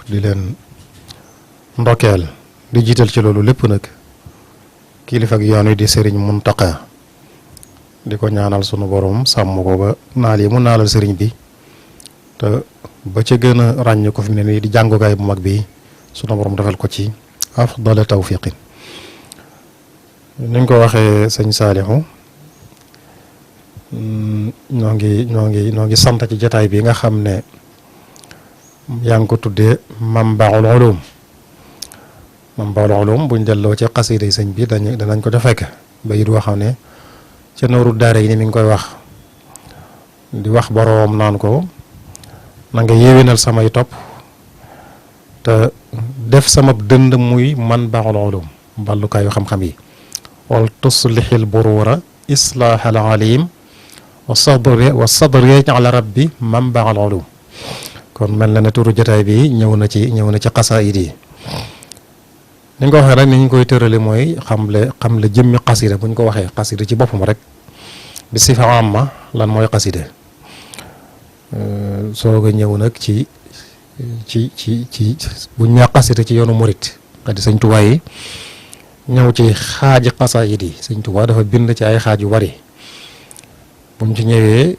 di leen ndokkeel di jiital ci loolu lépp nag kilifa ak yoon wi di Sëriñ Muntaqa di ko ñaanal sunu borom sàmm ko ba naal yi mu naalal sëriñ bi te ba ca gën a ràññ ko fi mu ne nii di jàngukaay bu mag bi sunu borom defal ko ci afdala tawfiqin niñ ko waxee sëñ Saalihu ñoo ngi sant ci jataay bi nga xam ne yaa ngi ko tuddee Manbaul Ulum buñ delloo ci xasida yi sëñ bi danañ ko ca fekk bayit woo xam ne ca nooru daara yi ni mi ngi koy wax di wax boroom naan ko na nga yéwénal samay topp te def sama dënd muy Manbaul Ulum mballukaayu xam-xam yi wal tuslihil buruura islaahal alim wa sadri ala rabbi Manbaul Ulum kon mel na ne turu jotaay bi ñëw na ci xasaayid yi ni nga ko waxee rek ni ñu koy tërale mooy xam le jëmmi xasida bu ñu ko waxee xasida ci boppam rek bi sifa amma lan mooy xasida soog a ñëw nag ci buñ nee xasida ci yoonu murit xadi sëñ Tuubaa yi ñëw ci xaaji xasaayid yi sëñ Tuubaa dafa bind ci ay xaaj yu bari buñ ci ñëwee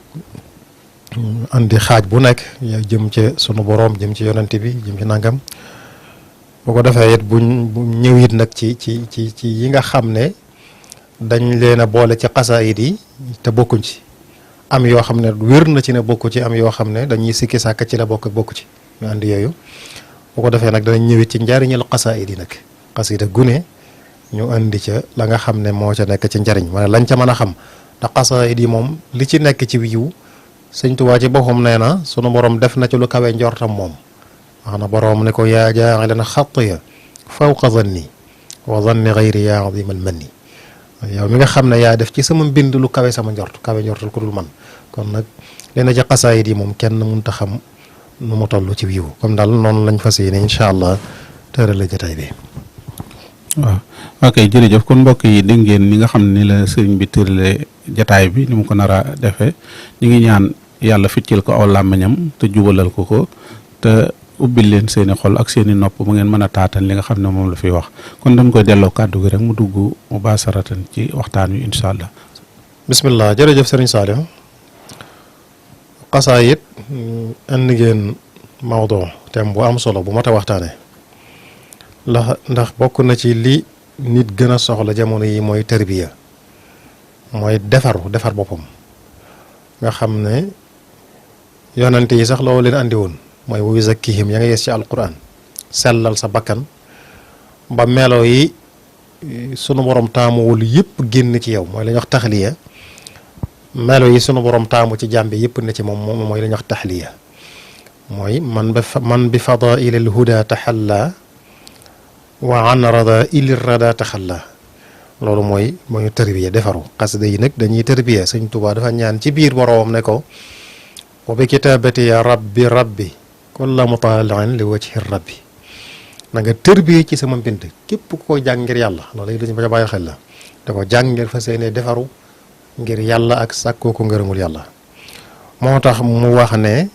andi xaaj bu nekk yaa jëm ci sunu boroom jëm ci yonent bi jëm ci nangam boo ko defee it bu ñëw it nag ci yi nga xam ne dañ leen a boole ci xasaayid yi te bokkuñ ci am yoo xam ne wér na ci ne bokku ci am yoo xam ne dañuy sikki sàkk ci la bokk ci ñu andi yooyu boo ko defee nag danañ ñëwit ci njariñal xasaayid yi nag xasida gune ñu andi ca la nga xam ne moo ca nekk ci njariñ ma ne lañ ca mën a xam ndax xasaayid yi moom li ci nekk ci yiw sëñ Tuubaa ci boppam nee na sunu borom def na ci lu kawe njortam moom wax na borom ne ko yaa jaa'ilan xatya fawqa zanni wa zanni gayri yaa azimal manni yow mi nga xam ne yaa def ci sama mbind lu kawe sama njort kawe njortal ku dul man kon nag leena ci xasaayid yi moom kenn mënut a xam nu mu toll ci yiw comme daal noonu lañ fas yéene incha allah tërale jotaay bi. waaw ok jërëjëf kon mbokk yi dégg ngeen ni nga xam ne ni la sëriñ bi tërale jataay bi ni mu ko nar a defee ñu ngi ñaan yàlla ficcil ko aw làmmiñam te jubalal ko te ubbil leen seeni xol ak seeni nopp bu ngeen mën a taatan li nga xam ne moom la fiy wax kon dañ koy delloo kàddu gi rek mu dugg mu baasaratan ci waxtaan wi incha allah. bismillah jërëjëf sëriñ Saliou xasaayid indi ngeen mawduu thème bu am solo bu mat a waxtaane ndax bokk na ci li nit gën a soxla jamono yi mooy tarbiya mooy defar boppam nga xam ne yonante yi sax loolu leen andi woon mooy wa yuzakkihim ya nga yees ci alquran sellal sa bakkan ba melo yi sunu borom taamuwul yëpp génn ci yow mooy la ñuy wax taxliya melo yi sunu borom taamu ci jàmbi yëpp ne ci moom mooy la ñuy wax taxliya mooy man bi fadailil huda taxalla wa an rada ili rada taxalla loolu mooy tarbiya defaru xasida yi nag dañuy tarbiya sëñ Tuubaa dafa ñaan ci biir boroomam ne ko wa bi kitaabati ya rabbi kulla mutaalin li wajhi rabbi na nga tarbiya ci sama mbind képp ku ko jàng ngir yàlla loolu yi dañu ba bàyyi xel la da ko jàng ngir fas yéene defaru ngir yàlla ak sàkkoo ko ngërëmul yàlla moo tax mu wax ne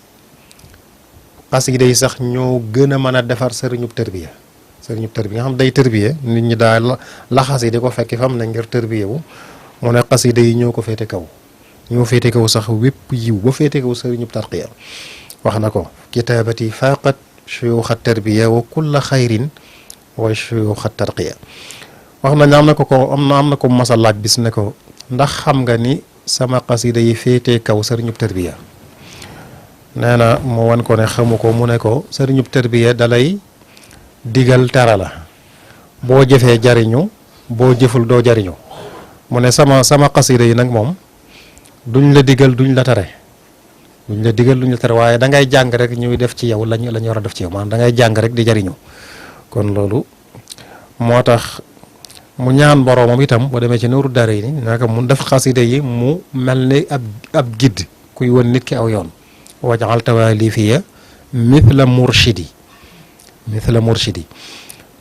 xasida yi sax ñoo gën a mën a defar sëriñub tarbiya nga xam day tërbiye nit ñi daal laxas yi di ko fekki fam ne ngir tërbiye wu mu ne xasida yi ñoo ko féete kaw sax wépp yiw ba féete kaw sëriñub tarqiya wax na ko kitaabati faqat shuyuxa tarbiya wa kulla xayrin wa shuyuxa tarqiya wax nañ am na ko masa laaj bis ne ko ndax xam nga ni sama xasida yi féete kaw sëriñub tarbiya nee na mu wan ko ne xamu ko mu ne ko sëriñub tarbiya dalay digal tera la boo jëfee jariñu boo jëful doo jariñu mu ne sama xasida yi nag moom duñ la digal duñ la tere waaye da ngay jàng rek ñuy def ci yow lañu war a def ci yow maanaam da ngay jàng rek di jariñu kon loolu moo tax mu ñaan boroomam itam boo demee ci Nuuru Daarayni naka mu def xasida yi mu mel ni ab gidd kuy won nit ki aw yoon waj'al tawaalifiya mithla murshidi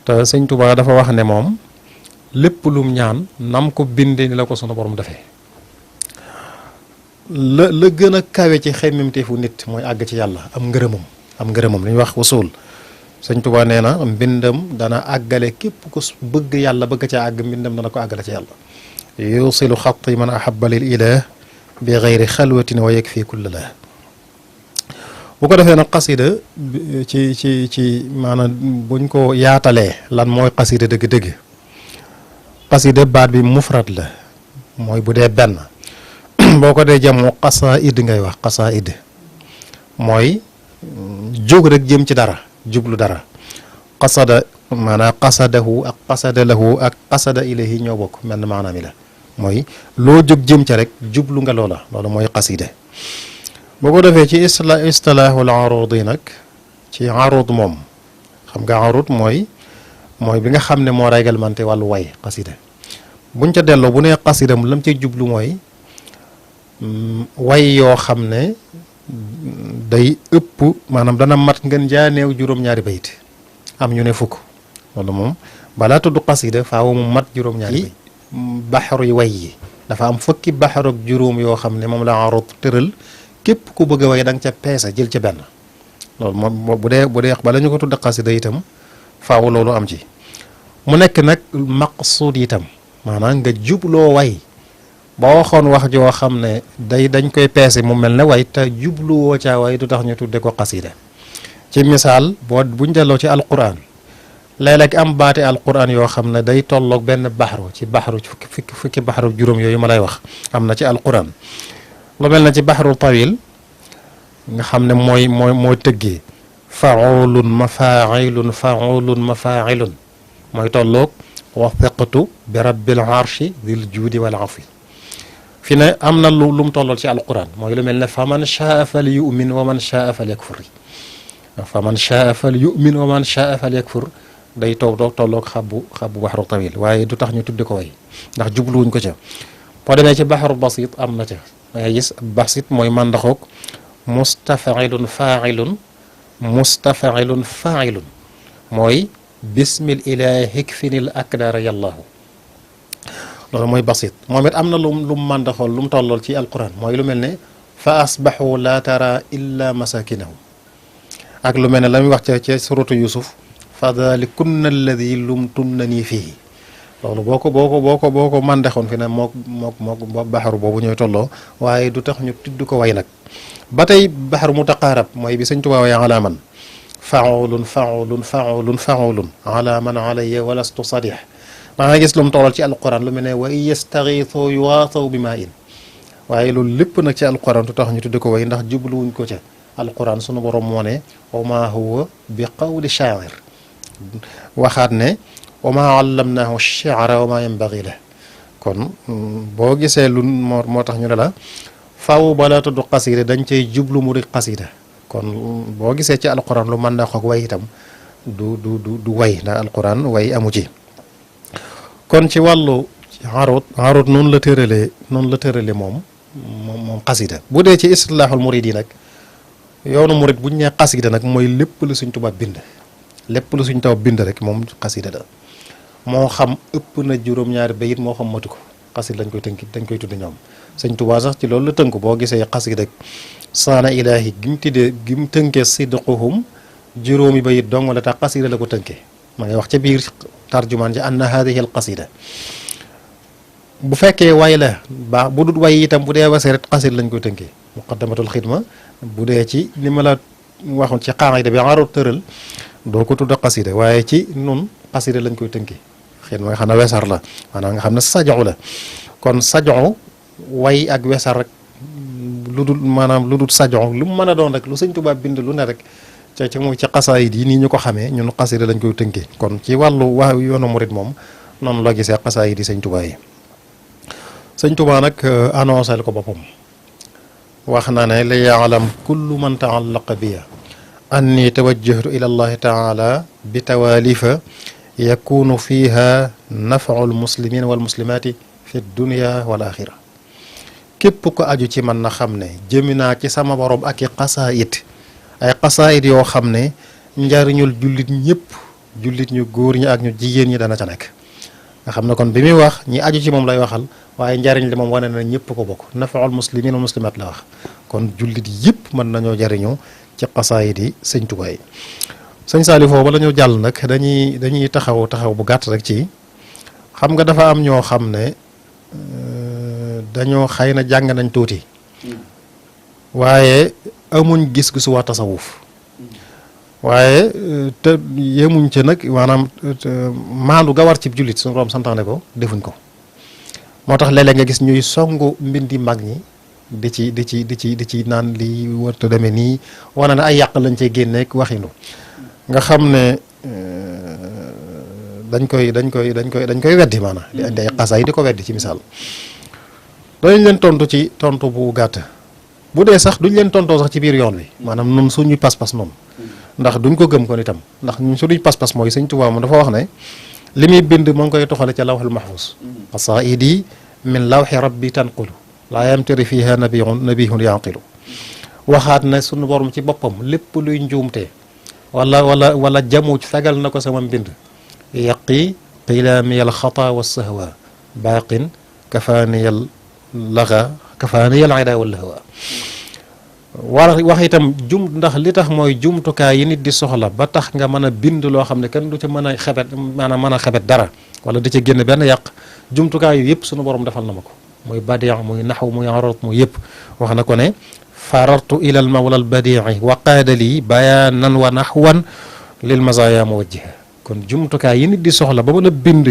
te sëñ Tuubaa dafa wax ne moom lépp lum ñaan nam ko bindee ni la ko sunu borom defee la gën a kawe ci xemmemteefu nit mooy àgg ci yàlla am ngërëmam li ñuy wax usul sëñ Tuubaa nee na mbindam dana àggale képp ku bëgg yàlla bëgg ca àgg mbindam dana ko àggale ci yàlla yusilu xatti man ahabba lil ilah bi gayri xalwatin wa yakfi kulla la bu ko defee nag xasida ci maanaam buñ ko yaatalee lan mooy xasida dëgg-dëgg xasida baat bi mufrad la mooy bu dee benn boo ko dee jamoo xasaid ngay wax xasaid mooy jóg rek jëm ci dara jublu dara xasada maanaam xasadahu ak xasada lahu ak xasada ilayhi ñoo bokk mel na maanaam la mooy loo jóg jëm ca rek jublu nga loola loolu mooy xasida boo ko defee ci istilaahul aruud yi nag ci aruud moom xam nga aruud mooy bi nga xam ne moo réglementé wàllu way xasida buñ ca delloo bu nee xasida mu lam cay jublu mooy way yoo xam ne day ëpp maanaam dana mat ngeen jaaneew juróom-ñaari bayit am ñu ne fukk loolu moom balaa tudd xasida faaw mu mat juróom-ñaari bayit baxaru yi way yi dafa am fukki baxaru ak juróom yoo xam ne moom la aruud tëral képp ku bëgg a way da nga ca peesa jël ca benn loolu moom bu dee bala ñu ko tudd xasida itam faaw loolu am ci mu nekk nag maqsuud itam maanaam nga jubloo way ba waxoon wax joo xam ne dañ koy peese mu mel ne way te jubluwoo caa way du tax ñu tudde ko xasida ci misaal buñ delloo ci alquran léeg-léeg am baati alquran yoo xam ne day tolloog benn baxaru ci fukki baxaru juróom yooyu ma lay wax am na ci alquran lu mel na ci baxarul tawil nga xam ne mooy tëggee faulun mafailun faulun mafailun mooy tolloog wathiqtu bi rabbil arshi dil juudi wal afi fi ne am na lu mu tollool ci alquran mooy lu mel ne fa man shaa fal yumin wa man shaa fal yakfur fa man shaa fal yumin wa man shaa fal yakfur day tolloog xabbu baxaru tawil waaye du tax ñu tudde ko way ndax jubluwuñ ko ca boo demee ci baxaru basit am na ca dangay gis basit mooy màndaxoog mustafailun failun mooy bismil ilahi hikfinil akdara yàllaahu loolu mooy basit moom it am na lu màndaxool lu mu tollool ci alquran mooy lu mel ne fa asbaxu laa tara illa masakinahum ak lu mel ne la muy wax ca suratu yusuf fa dalikunna alladi lumtunnani fihi loolu boo ko màndaxoon fi ne mook baxaru boobu ñooy tolloo waaye du tax ñu tudd ko way nag ba tey baxaru mutaqaarab mooy bi sëñ Tuubaa way ala man faulun ala man alayya walastu sadix maa nga gis lu mu tollal ci alquran lu mel ne wa in yastaxiisu yuwaataw bi maa in waaye loolu lépp nag ci alquran du tax ñu tudd ko way ndax jubluwuñ ko ca alquran sunu borom moo ne wa maa huwa bi qawli shaa'ir waxaat ne wa maa allamnaahu shi'ra wa maa yanbaghi lahu kon boo gisee lu moo tax ñu ne la faaw balaa tudd xasida dañ cay jublu mu di xasida kon boo gisee ci alquran lu mën na xoog way itam du way ndax alquran way amu ci kon ci wàllu arut noonu la tëralee moom xasida bu dee ci istilaahul murid yi nag yoonu murid bu ñu nee xasida nag mooy lépp lu Sëñ Tuubaa bind rek moom xasida la moo xam ëpp na juróom-ñaari bayit moo xam matu ko xasida dañ koy tudd ñoom Sëñ Tuubaa sax ci loolu la tënk boo gisee xasida saana ilaahi gi mu tënkee sidquhum juróomi bayit dong la tax xasida la ko tënkee ma ngay wax ca biir tarjumaan ji anna haadihi al qasida bu fekkee way la baax bu dul way itam bu dee waseeret xasida lañ koy tënkee muqaddamatul xidma bu dee ci ni ma la waxoon ci xaayida bi arut tëral doo ko tudd xasida waaye ci nun xasida lañ koy tënkee xidma nga xam ne wesar la maanaam nga xam ne sajoxu la kon sajoxu way ak wesar rek lu dul sajoxu lu mu mën a doon rek lu Sëñ Tuubaa bind lu ne rek ca muy ci xasaayid yi nii ñu ko xamee ñun xasida lañ koy tënkee kon ci wàllu yoonu murid moom noonu la gisee xasaayid yi Sëñ Tuubaa yi Sëñ Tuubaa nag annoncé ko boppam wax na ne li yaalam kullu man taallaqa biya anni tawajjahtu ila allahi taala bi tawaalifa yakunu fiha nafau lmuslimin walmuslimaati fi dunia wal axira képp ko aju ci man na xam ne jëmi naa ci sama borom ak i xasaayid ay xasaayid yoo xam ne njariñul jullit ñëpp jullit ñu góor ñi ak ñu jigéen ñi dana ca nekk nga xam ne kon bi muy wax ñi aju ci moom lay waxal waaye njariñ li moom wane na ñëpp ko bokk nafaul muslimin wa muslimat la wax kon jullit yëpp mën nañoo jariñu ci xasaayid yi Sëñ Tuubaa yi sëñ Saliou foofu bala ñu jàll nag dañuy taxaw bu gàtt rek ci xam nga dafa am ñoo xam ne dañoo xëy na jàng nañ tuuti waaye amuñ gis-gisu waa tasawuf waaye te yemuñ ci nag maanaam maandu ga war ci jullit suñu borom santaane ko defuñ ko moo tax léeg-léeg nga gis ñuy songu mbindi mag ñi di ci naan li warta demee nii wane na ay yàq lañ cee génneek waxinu nga xam ne dañ koy weddi maanaam di indi ay xasaay yi di ko weddi ci misaal dañ leen tontu ci tontu bu gàtt bu dee sax duñ leen tontoo sax ci biir yoon wi maanaam nun suñuy pas-pas noonu ndax duñ ko gëm kon itam ndax ñun suñuy pas-pas mooy Sëñ Tuubaa moom dafa wax ne li muy bind moo ngi koy toxale ca lawhul mahfuz qasaidi min lawhi rabbi tanqulu laa yamtari fiha nabihun yanqilu waxaat ne suñu borom ci boppam lépp luy njuumte wala jamuj fegal na ko sama mbind yaqi qilaamiyal xata wa sahwa baaqin kafaaniyal laga kafaaniyal ida wal lahwa wax itam ndax li tax mooy jumtukaay yi nit di soxla ba tax nga mën a bind loo xam ne kenn du ca mën a xebet maanaam mën a xebet dara wala di ca génn benn yàq jumtukaay yu yëpp sunu borom defal na ma ko muy badian muy naxw muy arot muy yëpp wax na ko ne farartu ila al mawla al badii wa qaada lii bayaanan wa naxwan lil mazaya muwajjiha kon jumtukaay yi nit di soxla ba mën a bind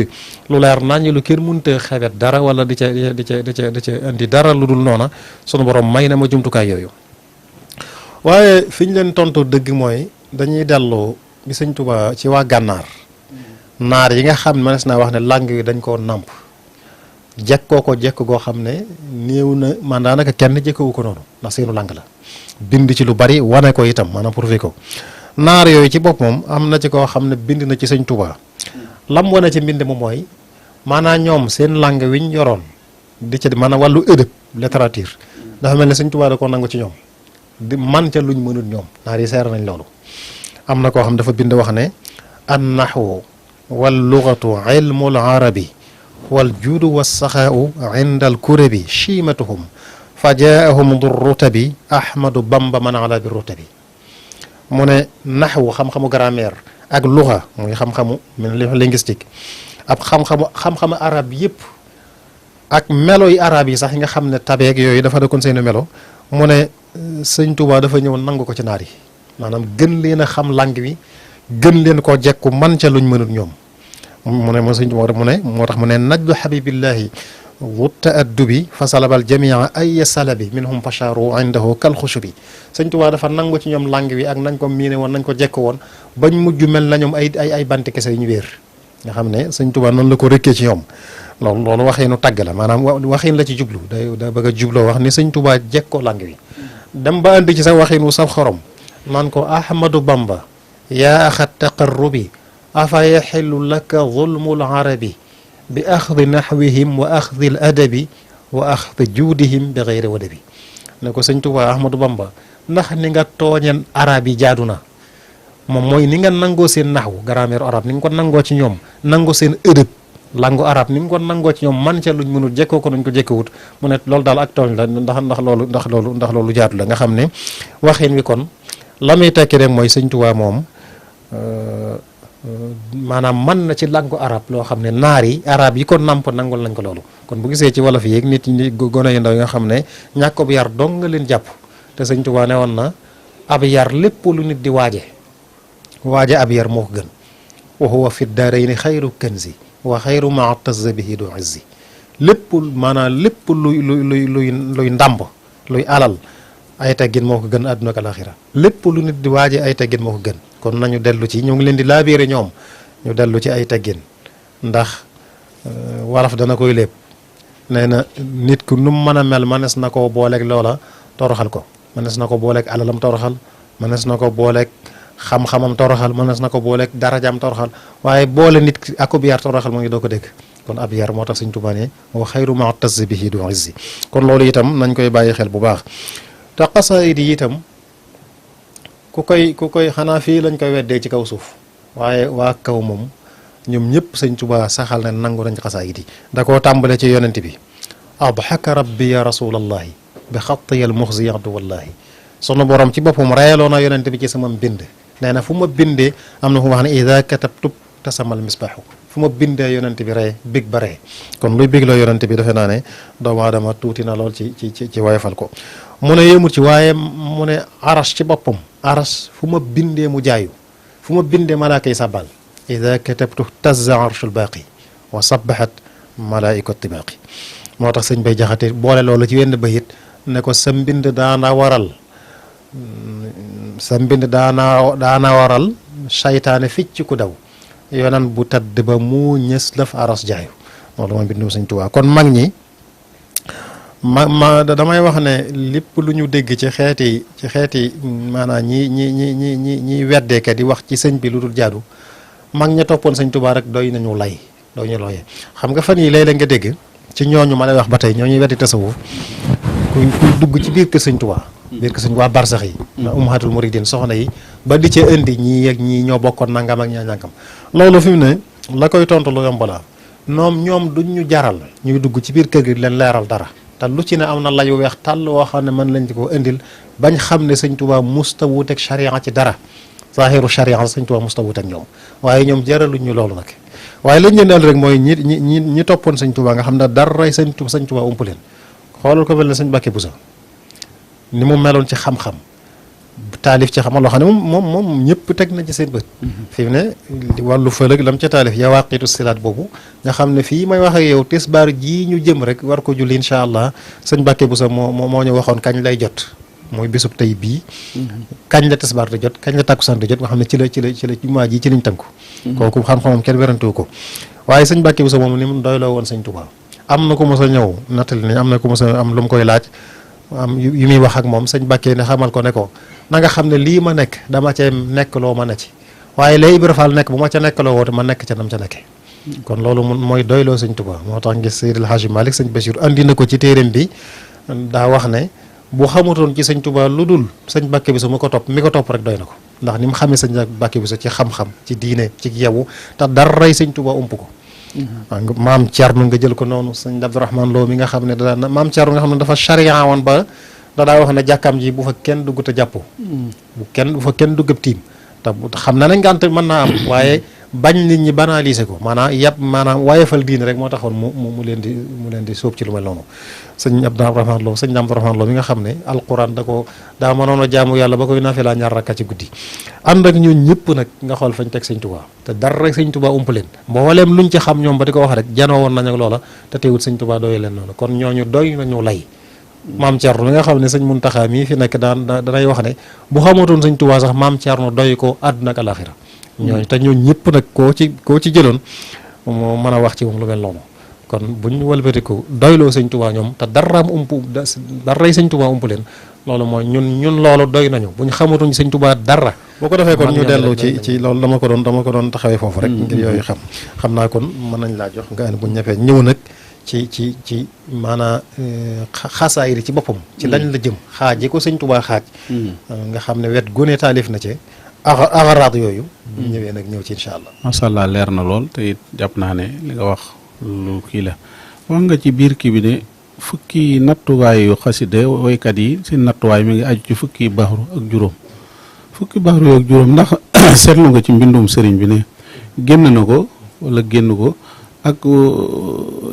lu leer naññ lu kenn mënta xebet dara wala di ca indi dara lu dul noona sunu borom may na ma jumtukaay yooyu waaye fi ñu leen tontu dëgg mooy dañuy dellu bi Sëñ Tuubaa ci waa gànnaar naar yi nga xam ne mënees naa wax ne làng yi dañ koo nàmp jekkoo ko jekk goo xam ne néew na man daanaka kenn jekkowu ko noonu ndax seenu làng la bind ci lu bari wane ko itam maanaam prouvé ko naar yooyu ci bopp moom am na ci koo xam ne bind na ci Sëñ Tuubaa lam wane ci mbind mu mooy maanaam ñoom seen làng wiñ yoroon di ca maanaam wàllu ëdëb littérature dafa mel ne Sëñ Tuubaa da koo nangu ci ñoom di man ca luñ mënut ñoom naar yi seer nañ loolu am na koo xam dafa bind wax ne an naxwu wal lugatu ilmul arabi wal juudu wa saxaau inda al kurabi chiimatuhum fa jaahum du rutabi ahmadu bamba man ala bi rutabi mu ne naxwu xam-xamu grammaire ak luga muy xam-xamu linguistique ab xam-xamu arab yëpp ak melo yi arab yi sax yi nga xam ne tabeeg yooyu dafa dekkoon seeni melo mu ne Sëñ Tuubaa dafa ñëw nangu ko ci naar yi maanaam gën leen a xam langue wi gën leen koo jekku man ca luñ mënut ñoom mu ne moo Sëñ Tuubaa moo tax mu ne najdu habibillahi wutta addubi fa salabal jamia ay salabi minhum fasharu indahu kal xushubi Sëñ Tuubaa dafa nangu ci ñoom langue wi ak nañ ko miine woon nañ ko jekk woon bañ mujj mel na ñoom ay banti kese yu ñu wéer nga xam ne Sëñ Tuubaa noonu la ko rëkkee ci ñoom loolu waxiinu tàgg la maanaam waxiin la ci jublu da bëgg a jubloo wax ni Sëñ Tuubaa jekkoo langue wi dem ba andi ci sa waxiin wu saf xorom naan ko ahmadu bamba yaa axat taqarrubi afa yaxillu laka zulmul arabi bi axdi naxwihim wa axdi l adabi wa axdi juudihim bi xeyri wadabi ne ko Sëñ Tuubaa ahmadu bamba ndax ni nga tooñeen arab yi jaadu na moom mooy ni nga nangoo seen naxwu grammaire arab ni nga ko nangoo ci ñoom nangoo seen ëdëb langue arab ni nga ko nangoo ci ñoom man ca luñ mënul jekkoo ko nuñ ko jekkowut mu ne loolu daal ak tooñ la ndax loolu jaatu la nga xam ne waxin wi kon la muy tekki rek mooy Sëñ Tuubaa moom maanaam mën na ci langue arab loo xam ne naar yi arab yi ko namp nangul nañ ko loolu kon bu gisee ci wolof yi ak nit ñi gone yu ndaw yi nga xam ne ñàkk bu yar dong nga leen jàpp te Sëñ Tuubaa ne woon na ab yar lépp lu nit di waaje ab yar moo ko gën wa huwa fi daarayni xayru kanzi wa xayru ma tazza bihi du izzi lépp maanaam lépp luy ndàmb luy alal ay teggin moo ko gën àdduna ak alaxira lépp lu nit di waaje ay teggin moo ko gën kon nañu dellu ci ñu ngi leen di laabiire ñoom ñu dellu ci ay teggin ndax waraf dana koy lépp nee na nit ku nu mu mën a mel mënees na koo booleeg loola toroxal ko mënees na ko booleeg alalam toroxal mënees na ko booleeg xam-xamam toroxal mënees na ko booleeg darajaam toroxal waaye boole nit akub yar toroxal mu ngi doo ko dégg kon ab yar moo tax Sëñ Tuubaa ne wa xayru ma tazz bihi du izzi kon loolu itam nañ koy bàyyi xel bu baax te xasaayid yi itam ku koy xanaa fii lañ koy weddee ci kaw suuf waaye waa kaw moom ñoom ñëpp Sëñ Tuubaa saxal ne nangu nañ xasaayid yi da koo tàmbale ci yonent bi adhaka rabbi ya rasulallahi bi xattiyal muxzi yadu wallahi sunu borom ci boppam reyaloo na yonent bi ci sama mbind nee na fu ma bindee am na fu ma wax ne ida katabtu tasamal misbaaxu fu ma bindee yonent bi ree bég ba ree kon luy bégloo yonent bi defe naa ne doomu aadama tuuti na lool ci woyofal ko mu ne yëmut ci waaye mu ne aras ci boppam aras fu ma bindee mu jaayu fu ma bindee malaaka yi sàbbal ida katabtu tazza arshul baaqi wa sabbahat malaaiku tibaaqi moo tax sëñ bay jaxate boole loolu ci wenn bayit ne ko sa mbind daana waral saytaane ficc ku daw yonan bu tëdd ba mu ñës lëf aras jaayu loolu mooy mbindum sëñ Tuubaa kon mag ñi damay wax ne lépp lu ñu dégg ci xeeti maanaam ñi weddeeka di wax ci sëñ bi lu dul jaadu mag ña toppoon sëñ Tuubaa rek doy nañu looyee xam nga fan yi léeg-léeg nga dégg ci ñooñu ma lay wax ba tey ñooñuy weddi tasawuf ku dugg ci biir kër sëñ Tuubaa biir kër sëñ waa barsax yi na ummahatul muridin soxna yi ba di ca indi ñii ak ñii ñoo bokkoon nangam ak ñaa ñànkam loolu fi mu ne la koy tontu lu yomb la ñoom duñ ñu jaral ñuy dugg ci biir kër gi leen leeral dara te lu ci ne am na layu weex tàll woo xam ne mën lañ ko indil bañ xam ne sëñ Tuubaa musta wuuteeg charia ci dara zahiru charia sëñ Tuubaa musta wuuteeg ñoom waaye ñoom jaraluñ ñu loolu nag waaye lañ leen daal rek mooy ñi toppoon sëñ Tuubaa nga xam ne dara sëñ Tuubaa ump leen xoolal ko mel ne sëñ Mbàkke Buso ni mu meloon ci xam-xam taalif ci xamal loo xam ne moom ñëpp teg na ci seen bët fi mu ne wàllu fëlëg lam ca taalif yawaaqitu silaat boobu nga xam ne fii may wax ak yow tisbaar jii ñu jëm rek war ko julli incha allah sëñ Mbàkke Buso moo ñu waxoon kañ lay jot mooy bésub tey bii kañ la tisbaar di jot kañ la tàkkusaan di jot nga xam ne ci la jumaa ji ci lañ tënku kooku xam-xamam kenn werantewu ko waaye sëñ Mbàkke Buso moom ni mu doyloo woon sëñ Tuubaa am na ko mos a ñëw nattali ni am na ko mos a am lu mu koy laaj am yu muy wax ak moom sëñ Mbàkke ne xamal ko ne ko na nga xam ne lii ma nekk dama cee nekk loo ma ne ci waaye lay Ibra Fall nekk bu ma ca nekk loo woote ma nekk ca nam ca nekke kon loolu mooy doyloo sëñ Tuubaa moo tax ngis Seydil Hadji Malick sëñ Bachir andi na ko ci téeréem bi daa wax ne bu xamutoon ci sëñ Tuubaa lu dul sëñ Mbàkke Buso mi ko topp rek doy na ko ndax ni mu xamee sëñ Mbàkke Buso ci xam-xam ci diine ci yewu te daray sëñ Tuubaa ump ko maam Thierno nga jël ko noonu sëñ Abdourahmane Lo mi nga xam ne maam Thierno nga xam ne dafa charia woon ba daa wax ne jàkkaam ji bu fa kenn dugg te jàppoo bu fa kenn duggab tiim te xam na nañ ngànte mën naa am waaye bañ nit ñi banaliser ko maanaam wayefal diine rek moo taxoon mu leen di sóob ci lu mel noonu sëñ Abdourahmane Lo mi nga xam ne alquran daa mënoon a jaamu yàlla ba koy naafila ñaar rakka ci guddi ànd ak ñun ñëpp nag nga xool fañ teg sëñ Tuubaa te dara rek sëñ Tuubaa ump leen mbooleem luñ ci xam ñoom ba di ko wax rek janoo woon nañ ak loola te teewut sëñ Tuubaa doy leen noonu kon ñooñu doy nañu lay maam Thierno mi nga xam ne sëñ Muntaxa mii fi nekk danay wax ne bu xamatoon sëñ Tuubaa sax maam Thierno doy ko àdduna ak alaxira ñooñu te ñooñu ñëpp nag koo ci jëloon moo mën a wax ci moom lu mel noonu kon buñ wëlbatiku doyloo sëñ Tuubaa ñoom te daray sëñ Tuubaa ump leen loolu mooy ñun loolu doy nañu buñ xamatuñ sëñ Tuubaa dara boo ko defee kon ñu dellu ci loolu dama ko doon taxawee foofu rek ngir yooyu xam naa kon mën nañ laa jox nga buñ ñëfee ñëw nag ci maanaam xasaayir ci boppam ci lañ la jëm xaaj yi ko sëñ Tuubaa xaaj nga xam ne wet gune taalif na ci axaraat yooyu ñu ñëwee nag ñëw ci incha allah macha allah leer na lool te it jàpp naa ne li nga wax lu kii la wax nga ci biir kii bi ne fukki nattuwaayu xasida woykat yi seen nattuwaay mi ngi aju ci fukki baxru ak juróom ndax seetlu nga ci mbindum sëriñ bi ne génn na ko wala génn ko ak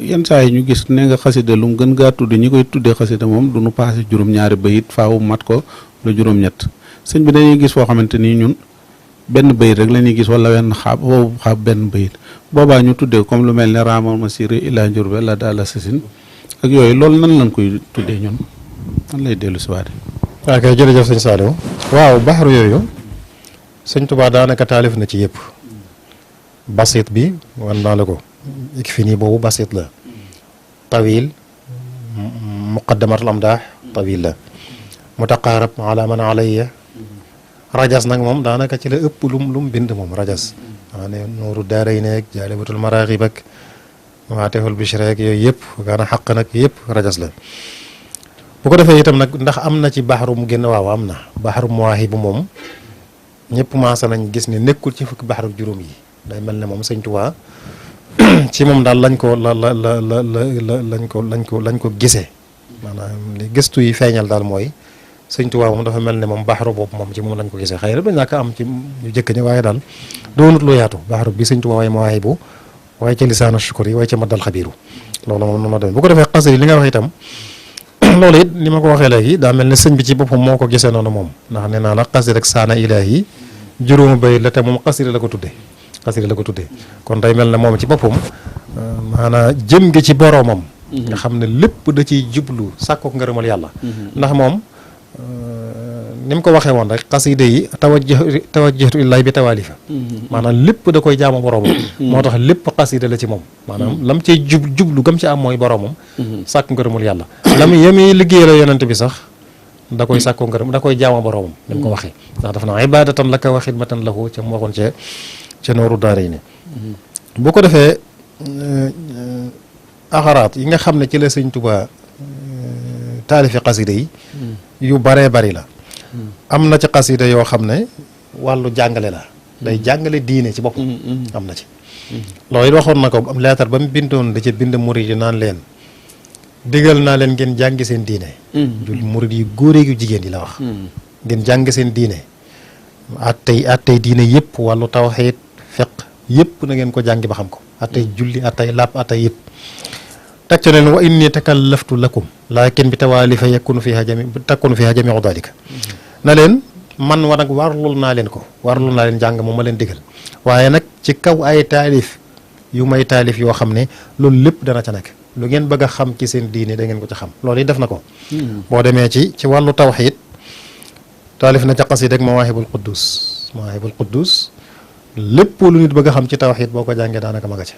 yenn saa yi ñu gis ne nga xasida lu mu gën gaa tudde ñi koy tuddee xasida moom du nu paase juróom-ñaari bayit faaw mat ko la juróom-ñett sëñ bi dañuy gis foo xamante ni ñun benn bayit rek la ñuy gis wala wenn xaab benn bayit boobaa ñu tuddee comme lu mel ne raamal ma siri ila Njurbel la daal sasin ak yooyu loolu nan lañ koy tuddee ñun nan lay dellu si waate waaw kay jërëjëf sëñ Saliou waaw baxaru yooyu sëñ Tuubaa daanaka taalif na ci yëpp basit bi wan naa la ko ik fi nii boobu basit la tawil muqaddamatul amdaax tawil la mutaqaarab ala man alayya rajas nag moom daanaka ci la ëpp lum bind moom rajas waa ne nuuru daaray neeg jaalibatul maraaxib ak waateful bishra ak yooyu yëpp gaana xaq nag yëpp rajas la bu ko defee itam nag ndax am na ci baxaru mu génn waaw am na baxaru muwaahibu moom ñëpp maasa nañ gis ne nekkul ci fukki baxaru juróom yi day mel ne moom sëñ Tuubaa ci moom daal lañ ko gisee maanaam li gëstu yi feeñal daal mooy sëñ Tuubaa moom dafa mel ne moom baxaru boobu moom ci moom lañ ko gisee xëy na du ñàkk am ci ñu jëkk ñi waaye daal doonut lu yaatu baxaru bi sëñ Tuubaa waaye ma waaye bu waaye ca lisaanu shukur yi waaye ca maddal xabiiru loolu moom noonu la demee bu ko defee xasida li nga wax itam loolu it ni ma ko waxee léegi daa mel ne sëñ bi ci boppam moo ko gisee noonu moom ndax nee naa la xasida rek saana ilaahi juróomi bay la te moom xasida la ko tuddee kon day mel ne moom ci boppam maanaam jëm gi ci boroomam nga xam ne lépp da ciy jublu sàkkook ngërëmal yàlla ndax moom ni mu ko waxee woon rek xasida yi tawajjahtu illaahi bi tawaalifa maanaam lépp da koy jaamu boroomam moo tax lépp xasida la ci moom maanaam lam cay jublu gam ci am mooy boroomam sàkk ngërëmul yàlla lam yemi liggéey la yonent bi sax da koy sàkkoo ngërëm da koy jaamu boroomam ni mu ko waxee ndax dafa naa ibadatan laka wa xidmatan lahu ca mu waxoon ca nooru daara yi ne bu ko defee axaraat yi nga xam ne ci la sëñ Tuubaa taalifi xasida yi yu baree bari la am na ci xasida yoo xam ne wàllu jàngale la day jàngale diine ci boppam am na ci loolu it waxoon na ko am leetar ba mu bindoon da ca bind murid yi naan leen digal naa leen ngeen jàngi seen diine jul murid yi góore yu jigéen yi la wax ngeen jàng seen diine attey diine yëpp wàllu tawxiid fiq yëpp na ngeen ko jàngi ba xam ko attey julli attey làpp attey yëpp teg ca leen wa inni takallaftu lakum laakin bi tawaalifa yakunu fiha jamiu dalika na leen man wa nag warlul naa leen jàng moom ma leen digal waaye nag ci kaw ay taalif yu may taalif yoo xam ne loolu lépp dana ca nekk lu ngeen bëgg a xam ci seen diine da ngeen ko ca xam loolu yi def na ko boo demee ci wàllu tawxiid taalif na ca xasida rek mawaahibul quddus lépp lu nit bëgg a xam ci tawxiid boo ko jàngee daanaka ma nga ca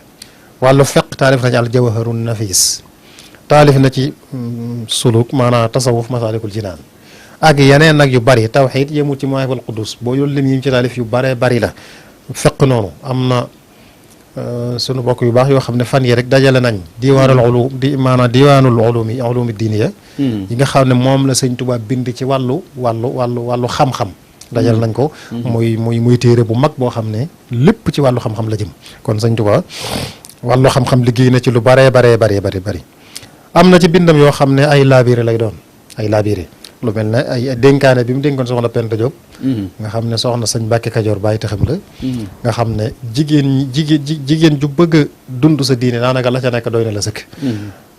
wàllu feq taalif na ci aljawharun nafis taalif na ci suluk maanaam tasawuf masaalikul jinaan ak yeneen nag yu bari tawxiid yemul ci mawaahibul quddus boo yoolu lim yi ci taalif yu baree bari la feq noonu am na sunu bokk yu baax yoo xam ne fan yi rek dajale nañ diwaanul ulumi diiniya yi nga xam ne moom la sëñ Tuubaa bind ci wàllu xam-xam dajale nañ ko muy téere bu mag boo xam ne lépp ci wàllu xam-xam la jëm kon sëñ Tuubaa wàllu xam-xam liggéey na ci lu bari am na ci bindam yoo xam ne ay laabire lay doon ay laabire lu mel ne ay dénkaane bi mu dénkoon soxna Penda Diop nga xam ne soxna sëñ Mbàkke Kajoor bàyyi taxam la nga xam ne jigéen ju bëgg a dund sa diine daanaka la ca nekk doy na la sëkk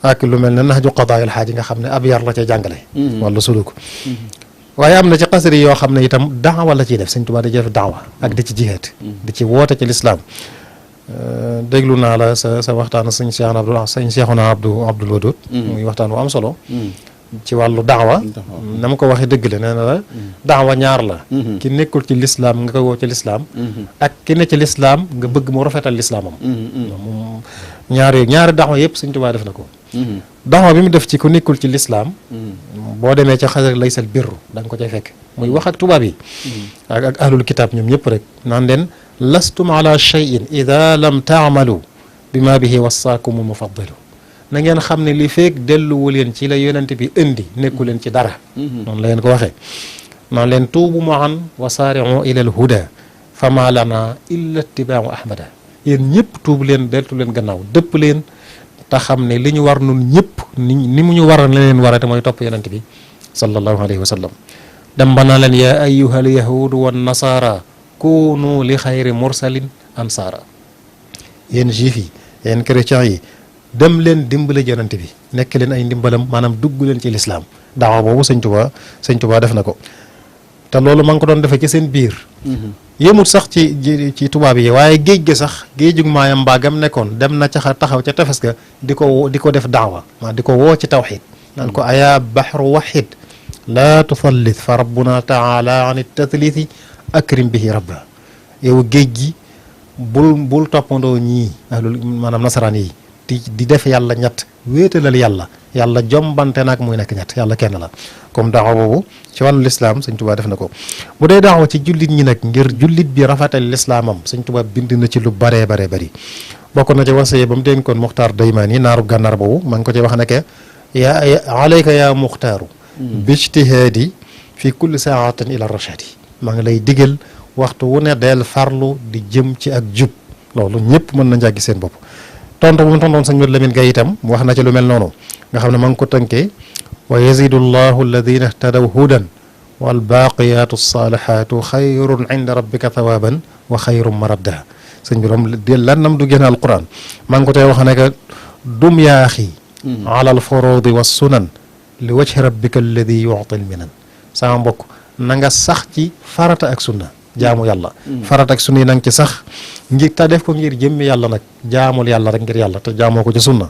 ak lu mel ne nax ju qadaayil xaaji nga xam ne ab yar la ca jàngale wala suluk waaye am na ci xasari yoo xam ne itam daawa la ciy def sëñ Tuubaa da ci def daawa ak di ci jihaad di ci woote ci lislaam déglu naa la sa waxtaan sëñ Seexuna Abdul Wadud muy waxtaan bu am solo ci wàllu daawa na ma ko waxee dëgg la nee na la daawa ñaar la ki nekkul ci lislaam nga koy woo ci lislaam ak ki ne ci lislaam nga bëgg mu rafetal lislaamam moom ñaari daawa yëpp Sëñ Tuubaa def na ko daawa bi mu def ci ku nekkul ci lislaam boo demee ca xasar laysal birru da nga ko cay fekk muy wax ak tubaab yi ak ahlul kitaab ñoom ñëpp rek naan leen lastum ala cheyin ida lam taamalu bima bihi wassaakumu mufaddalu na ngeen xam ne li feek delluwu leen ci la yonent bi indi nekku leen ci dara noonu la leen ko waxee naan leen tuubu maan wa saari'u ila al huda fama lana illa ittibaau ahmada yéen ñëpp tuub leen deltu leen gannaaw dëpp leen te xam ne li ñu war nun ñëpp ni mu ñu war a leen warate mooy topp yonent bi sallallahu alayhi wa sallam dem ba naa leen yaa ayyuha al yahudu wan nasara kunu li xayri mursalin ansaara yéen juif yi yéen chrétiens yi dem leen dimbale yonent bi nekk leen ay ndimbalam maanaam dugg leen ci lislaam daawa boobu sëñ Tuubaa def na ko te loolu ma ngi ko doon defee ci seen biir yëmut sax ci tubaab yi waaye géej ga sax géejug maayam mbaagam nekkoon dem na ca taxaw ca tefes ga di ko def daawa maa di ko woo ci tawxid naan ko ayaa baxru waxid laa tusallit fa rabbuna taala an tathlithi akrim bihi rabba yow géej gi bul toppandoo ñii ahlul maanaam nasaraan yi di def yàlla ñett wéetalal yàlla jombante nag muy nekk ñett yàlla kenn la comme daawa boobu ci wàllu lislaam sëñ Tuubaa def na ko bu dee daawa ci jullit ñi nag ngir jullit bi rafetal lislaamam sëñ Tuubaa bind na ci lu baree bari bokk na ci wasiya ba mu dénkoon Muxtaar Daymaani naaru gànnaar boobu ma ngi ko ci wax ne ke alayka yaa muxtaaru bijtihaadi fi kulli saatin ila rachadi maa ngi lay digal waxtu wu ne del farlu di jëm ci ak jub loolu ñëpp mën na njàggi seen bopp tontu bu mu tontoon sëñ Modou Lamine Gaye itam wax na ci lu mel noonu nga xam ne ma ngi ko tënkee wa yazidu llahu alladina htadaw hudan wal baaqiyaatu saalihaatu xayrun inda rabbika thawaaban wa xayrun maradda. sëñ bi moom lan nam du génn alquran maa ngi ko tey wax ne que dum yaa axi ala al furudi wa sunan li wajhi rabbika alladi yu'ti al minan. sama mbokk na nga sax ci farata ak sunna jaamu yàlla. farata ak sunna yi na nga ci sax ngir te def ko ngir jëmmi yàlla nag jaamul yàlla rek ngir yàlla te jaamoo ko ci sunna.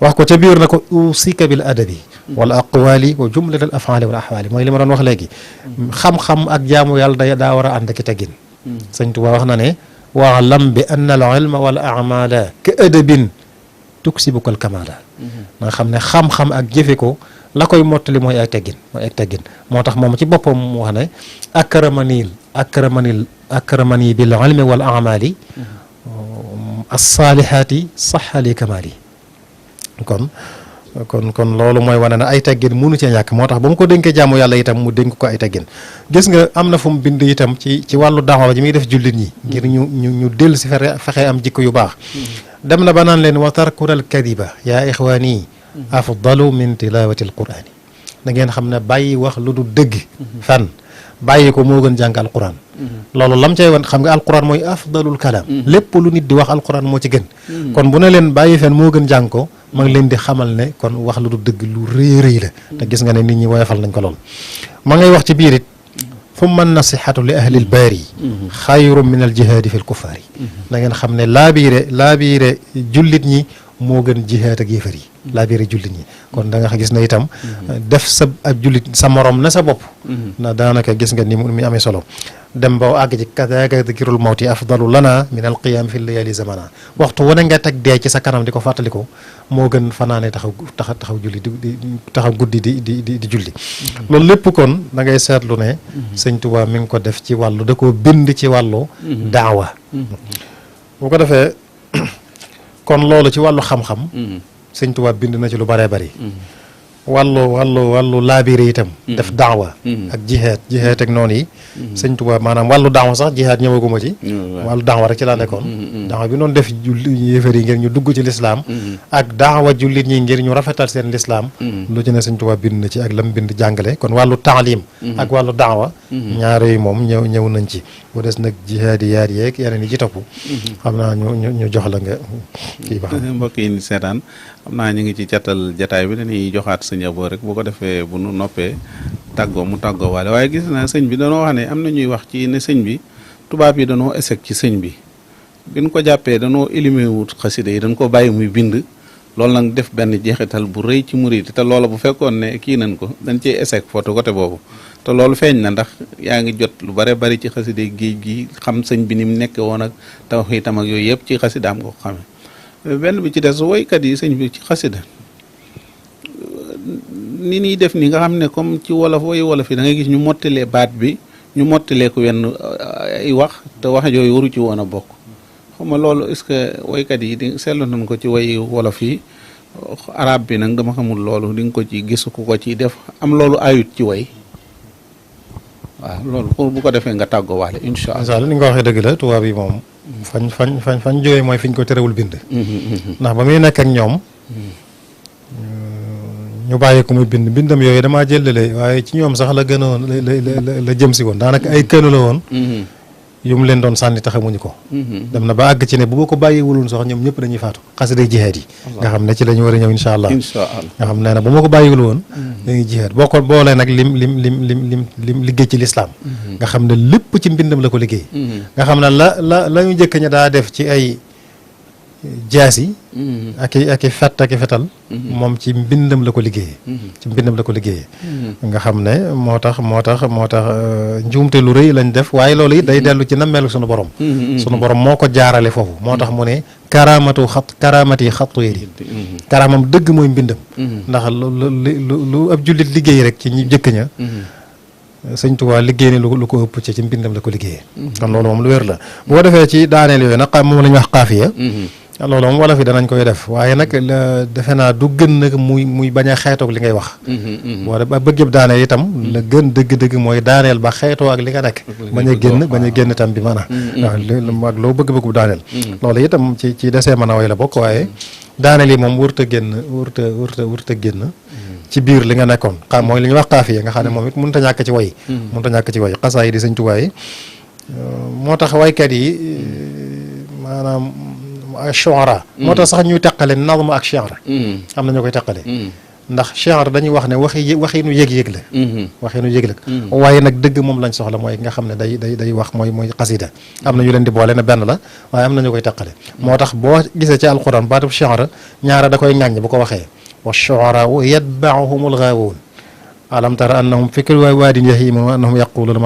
wax ko ca biir na ko usika bil adabi wal aqwali wa jumlat al afaali wal ahwaali mooy li ma doon wax léegi. xam-xam ak jaamu yàlla daa war a ànd ak teggin. sëñ Tuubaa wax na ne waalam bi anna al ilma wal amala ka adabin tuksibuka al kamala. nga xam ne xam-xam ak jëfe ko la koy mottali mooy ay teggin moo tax moom ci boppam mu wax ne akramani bil ilmi wal amali as-saalihaati saxali kamali. kon loolu mooy wane ne ay teggin mënu cee ñàkk moo tax ba mu ko dénkee jaamu yàlla itam mu dénk ko ay teggin. gis nga am na fu mu bind itam ci wàllu daawa ji muy def jullit ñi ngir ñu dellu si fexe am jikko yu baax. dem na ba naan leen wa tarkuna al kadiba yaa ixwaani afdalu min tilawati al qurani. da ngeen xam ne bàyyi wax lu du dëgg fan bàyyi ko moo gën jàng alquran. loolu lam cay wan xam nga alquran mooy afdalul kalaam. lépp lu nit di wax alquran moo ci gën. kon bu ne leen bàyyi fen moo gën jàng ko ma ngi leen di xamal ne kon wax lu du dëgg lu rëy la. te gis nga ne nit ñi woyofal nañ ko lool. ma ngay wax ci biir it thumma nasihatu li ahli lbaari xayru min al jihaadi fi l kuffaari. da ngeen xam ne laabiire jullit ñi moo gën jihaad ak yéefar yi. laabiire jullit ñi kon da nga gis ne itam def sa ab jullit sa morom na sa bopp. na daanaka gis nga ni mu amee solo. dem ba àgg ci kadaaka dikrul mawti afdalu lana min al qiyaam fi layali zamana. waxtu wane nga teg dee ci sa kanam di ko fàttaliku moo gën fanaane taxaw julli di taxaw guddi di julli. loolu lépp kon da ngay seetlu ne sëñ Tuubaa mi ngi ko def ci wàllu da koo bind ci wàllu daawa. bu ko defee kon loolu ci wàllu xam-xam sëñ Tuubaa bind na ci lu bëree bëri. wàllu laabire itam def daawa ak jihaad ak noonu yi sëñ Tuubaa maanaam wàllu daawa sax jihaad ñëwaguma ci wàllu daawa rek ci laa nekkoon daawa bi noonu def yéefar yi ngir ñu dugg ci lislaam ak daawa jullit ñi ngir ñu rafetal seen lislaam lu ci ne sëñ Tuubaa bind na ci ak lam bind jàngale kon wàllu taalim ak wàllu daawa ñaar yooyu moom ñëw nañ ci bu des nag jihaad yi yaar yeeg yeneen yi ci topp xam naa ñu jox la nga kii ba xam mbokk yi ni seetaan xam naa ñu ngi ci catal jataay bi dañuy joxaat sëñ Abo rek bu ko defee bu nu noppee mu tàggoo waale waaye gis naa sëñ bi danoo wax ne am na ñuy wax ci ne sëñ bi tubaab yi danoo échec ci sëñ bi biñ ko jàppee danoo éliminer wut xasida yi dañ ko bàyyi muy bind loolu nag def benn jeexital bu rëy ci murid te loolu bu fekkoon ne kii nañ ko dañ cee échec photo côté boobu te loolu feeñ na ndax yaa ngi jot lu bare bari ci xasida géej gi xam sëñ bi ni mu nekk woon ak tawhiidam ak yooyu yëpp ci xasidaam nga ko xamee benn bi ci des woykat yi sëñ bi ci xasida ni ñuy def ni nga xam ne comme ci wolof yi da ngay gis ñu mottalee baat bi ñu mottalee ko wenn ay wax te wax yooyu waru ci woon a bokk xam nga loolu est-ce que woykat yi di seetlu nañ ko ci way wolof yi arab bi nag dama xamul loolu di nga ko ci gis ku ko ci def am loolu ayut ci way waaw loolu pour bu ko defee nga tàggoo waale incha allah ni nga ko waxee dëgg la tubaab yi moom fañ jógee mooy fi ñu ko terewul bind ndax ba muy nekk ak ñoom ñu bàyyi ko muy bindam yooyu damaa jëlale waaye ci ñoom sax la gënoon la jëm si woon daanaka ay kënu la woon yu mu leen doon sànni taxamuñu ko dem na ba àgg ci ne bu ko bàyyiwuloon sax ñoom ñëpp dañuy faatu xasida jihaad yi nga xam ne ci la ñu war a ñëw insha allah nga xam ne bu ma ko bàyyiwul woon dañuy jihaad boo ko boolee nag lim liggéey ci lislaam nga xam ne lépp ci mbindam la ko liggéey nga xam ne la ñu njëkk ña daa def ci ay jaasi ak i fett ak i fetal moom ci mbindam la ko liggéeyee nga xam ne moo tax njuumte lu rëy lañ def waaye loolu it day dellu ci nammeelu sunu borom moo ko jaarale foofu moo tax mu ne karaamati xattu yéri karaamam dëgg mooy mbindam ndax lu ab jullit liggéey rek ci ñu jëkk ña sëñ Tuubaa liggéey ne lu ko ëpp ci mbindam la ko liggéeyee kon loolu moom lu wér la bu ko defee ci daaneel yooyu nag moom la ñuy wax xaafiya loolu moom wala fi danañ koy def waaye nag defe naa du gën nag muy bañ a xeetoog li ngay wax boo de ba bëgg yëpp daaneel itam la gën dëgg-dëgg mooy daaneel ba xeetoo ak li nga nekk bañ a génn tam bi maanaam waaw ak loo bëgg-bëgg bu daaneel loolu itam ci desee mën a way la bokk waaye daaneel yi moom wërta génn ci biir li nga nekkoon xam mooy li ñuy wax xaafiya nga xam ne moom it mënut a ñàkk ci way mënut a ñàkk ci way xasaa yi di Sëñ Tuubaa yi moo tax waykat yi maanaam shu'ara moo tax sax ñuy teqale nazm ak shi'r am na ñu koy teqale ndax shi'r dañuy wax ne waxinu yëg-yëg la waxinu yëg la waaye nag dëgg moom lañ soxla mooy nga xam ne day wax mooy xasida am na ñu leen di boole ne benn la waaye am na ñu koy teqale moo tax boo gisee ci alquran baatub shi'r ñaara da koy ŋàññ bu ko waxee wa shu'araa'u yatba'uhumul ghaawuun alam tara annahum fi kulli waadin yahiimuun wa annahum yaquluuna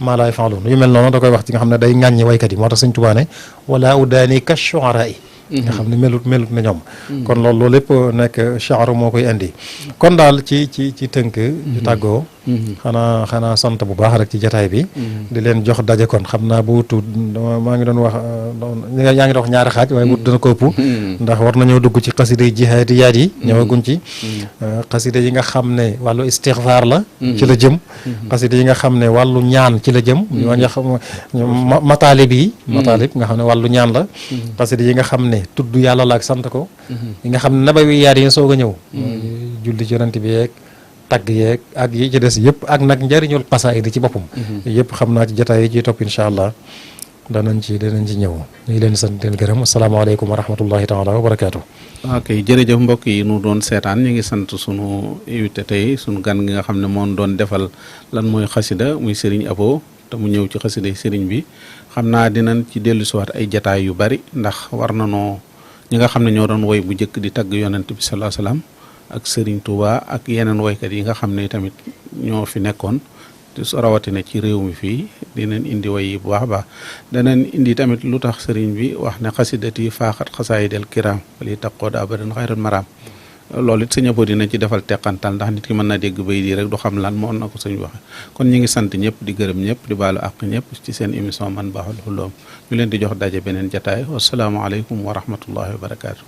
maa laa yaf'aluun yu mel noonu da koy wax ci nga xam ne day ŋàññi waykat yi moo tax Sëñ Tuubaa ne wala udaani ka shu'araa'i nga xam ne melut na ñoom kon loolu lépp nekk shi'r moo koy indi kon daal ci tënk ñu tàggoo xanaa sant bu baax rek ci jataay bi di leen jox daje kon xam naa bu wutu maa ngi doon wax yaa ngi doon wax ñaari xaaj waaye bu dana ko ëpp ndax war nañoo dugg ci xasida yi jihaadiyaat yi ñëwaguñ ci xasida yi nga xam ne wàllu istixfaar la ci la jëm xasida yi nga xam ne wàllu ñaan ci la jëm mataalib nga xam ne wàllu ñaan la xasida yi nga xam ne tudd yàlla la ak sant ko yi nga xam ne nabawiyaat yi soog a ñëw julli ci yonent bi yeeg tagg yeeg ak yi ci des yëpp ak nag njëriñul xasaayid ci boppam yëpp xam naa ci jotaay yi ciy topp incha allah danañ ci ñëw ñu ngi leen sant leen gërëm asalaamaaleykum wa rahmatullahi taala wa barakaatu. ok jërëjëf mbokk yi nu doon seetaan ñu ngi sant sunu invité tey sunu gan gi nga xam ne moom doon defal lan mooy xasida muy Serigne Abo te mu ñëw ci xasida yi Serigne bi xam naa dinañ ci dellu siwaat ay jataay yu bari ndax war na noo ñi nga xam ne ñoo doon woy bu njëkk di tagg yonent bi sallallahu alayhi wasallam ak Serigne Touba ak yeneen woykat yi nga xam ne tamit ñoo fi nekkoon te rawatina ci réew mi fii dinañ indi woy yi bu baax a baax danañ indi tamit lu tax Serigne bi wax ne xasidati faaxat xasaayidel kiram li taqood abadan xayral maram loolu it sëñ Abo dina ci defal teqantal ndax nit ki mën na dégg bay di rek du xam lan moo na ko sëñ waxe kon ñi ngi sant ñëpp di gërëm ñëpp di baalu àq ñëpp ci seen émission man baaxul xulóom ñu leen di jox daje beneen jataay wasalaamaaleykum wa rahmatullahi wa barakaatu.